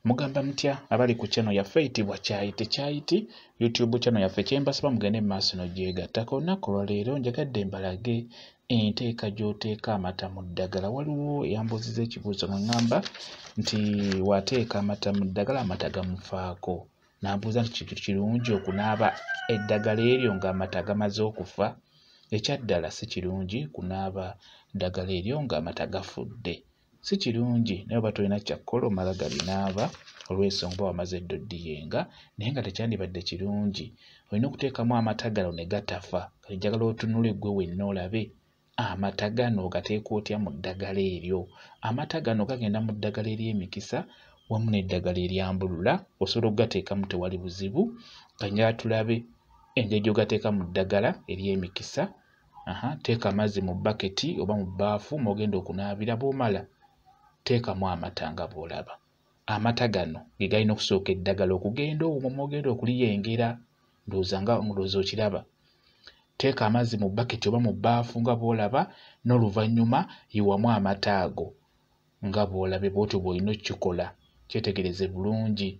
Mugamba mutya abali ku channel yaffe eyitibwa Kyayiti Kyayiti YouTube channel yaffe, kyembasaba mugende mu maaso n'ogyegattako. Olunaku olwaleero njagadde mbalage enteeka gy'oteeka amata mu ddagala. Waliwo eyambuuzizza ekibuuzo nga ŋŋamba nti bw'ateeka amata mu ddagala amata gamufaako. N'ambuuza nti kintu kirungi okunaaba eddagala eryo ng'amata gamaze okufa? Ekyaddala si kirungi kunaaba ddagala eryo ng'amata gafudde. Si kirungi, naye oba tolina kyakukola omala galinaaba olw'ensonga oba wamaze dda oddiyenga, naye nga tekyandibadde kirungi. Olina okuteekamu amata gano ne gatafa. Kati njagala otunule ggwe wenna olabe amata gano ogateeka otya mu ddagala eryo. Amata gano gagenda mu ddagala ery'emikisa wamu n'eddagala eryambulula, osobola okugateekamu tewali buzibu. Kati njagala tulabe engeri gy'ogateeka mu ddagala ery'emikisa. Teeka amazzi mu bbaketi oba mu bbaafu mw'ogenda okunaabira, bw'omala teekamu amata nga bw'olaba. Amata gano ge galina okusooka eddagala okugenda omwo mw'ogenda okuliyengera, ndowooza nga ndowooza okiraba. Teeka amazzi mu bbaketi oba mu bbaafu nga bw'olaba, n'oluvannyuma yiwamu amata ago nga bw'olabye, bw'otyo bw'olina okkikola. Kyetegereze bulungi.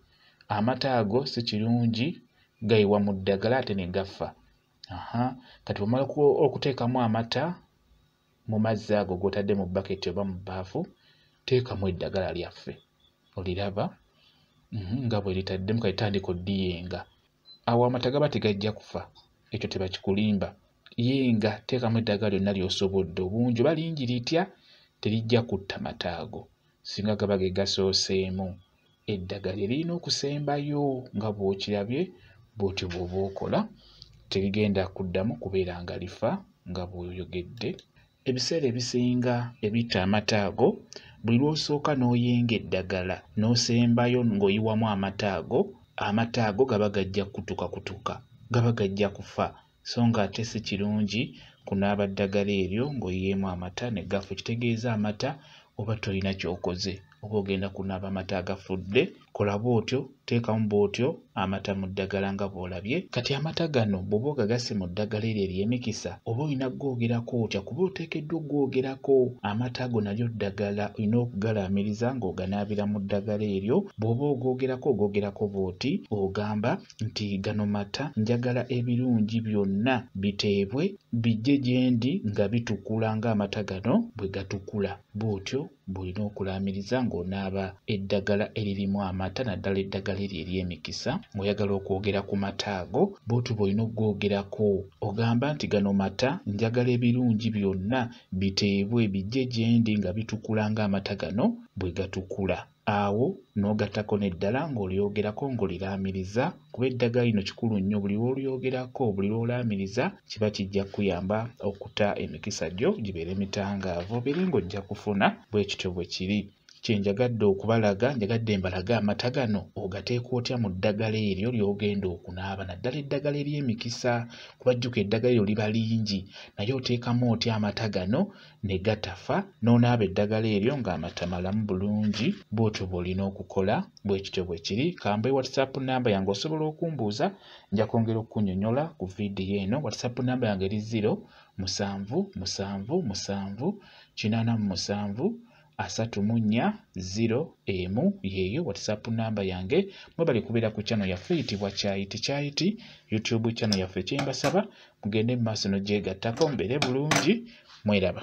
Amata ago si kirungi gayiwa mu ddagala ate ne gafa. Kati bw'omala okuteekamu amata mu mazzi ago g'otadde mu bbaketi oba mu bbaafu, teekamu eddagala lyaffe. Oliraba nga bwe litaddemu, kati tandika oddiyenga. Awo amata gaba tegajja kufa, ekyo tebakikulimba. Yenga, teekamu eddagala lyonna ly'osobodde, obungi oba lingi litya, terijja kutta mata ago singa gaba ge gasooseemu. Eddagala lye lirina okusembayo nga bw'okirabye, bw'otyo bw'oba okola, terigenda kuddamu kubeera nga lifa nga bw'oyogedde. Ebiseera ebisinga ebitta amata ago, buli lw'osooka n'oyenga eddagala n'osembayo ng'oyiwamu amata ago, amata ago gaba gajja kutukakutuka, gaba gajja kufa. So ng'ate si kirungi kunaaba ddagala eryo ng'oyiyeemu amata ne gafa. Ekitegeeza amata oba tolina ky'okoze, oba ogenda kunaaba amata agafudde. Kola bw'otyo, teekamu bw'otyo amata mu ddagala nga bw'olabye. Kati amata gano bw'oba ogagasse mu ddagala eryo ery'emikisa, oba olina kugoogerako otya? Kuba oteekeddwa okugoogerako. Amata ago nalyo ddagala, olina okugalaamiriza ng'oganaabira mu ddagala eryo. Bw'oba ogoogerako, ogoogerako bw'oti, ogamba nti gano mata, njagala ebirungi byonna biteebwe bijje gye ndi nga bitukula ng'amata gano bwe gatukula. Bw'otyo bw'olina okulaamiriza ng'onaaba eddagala eririmu amata, naddala eddagala eryo ery'emikisa. Ng'oyagala okwogera ku mata ago, bw'otyo bw'olina okugoogerako. Ogamba nti gano mata, njagala ebirungi byonna biteebwe bijje gye ndi nga bitukula ng'amata gano bwe gatukula. Awo n'ogattako n'eddala ng'olyogerako ng'oliraamiriza, kuba eddagala lino kikulu nnyo, buli lw'olyogerako, buli lw'olaamiriza kiba kijja kukuyamba okuta emikisa gyo gibeere mitangaavu, obeere ng'ojja kufuna. Bwe kityo bwe kiri. Kye njagadde okubalaga, njagadde mbalage amata gano ogateeka otya mu ddagala eryo ly'ogenda okunaaba, naddala eddagala ery'emikisa, kuba jjukira eddagala eryo liba lingi, naye oteekamu otya amata gano ne gatafa, n'onaaba eddagala eryo ng'amata malamu bulungi. Bw'otyo bw'olina okukola, bwe kityo bwe kiri. Kambe WhatsApp namba yange osobola okumbuuza, nja kwongera okukunnyonnyola ku vidiyo eno. WhatsApp namba yange eri 0 7 7 7 87 34 0 1, yeeyo WhatsApp namba yange. Mwebale kubeera ku channel yaffe eyitibwa Kyayiti Kyayiti YouTube channel yaffe. Kyembasaba mugende mu maaso n'ogyegattako, mubeere bulungi, mweraba.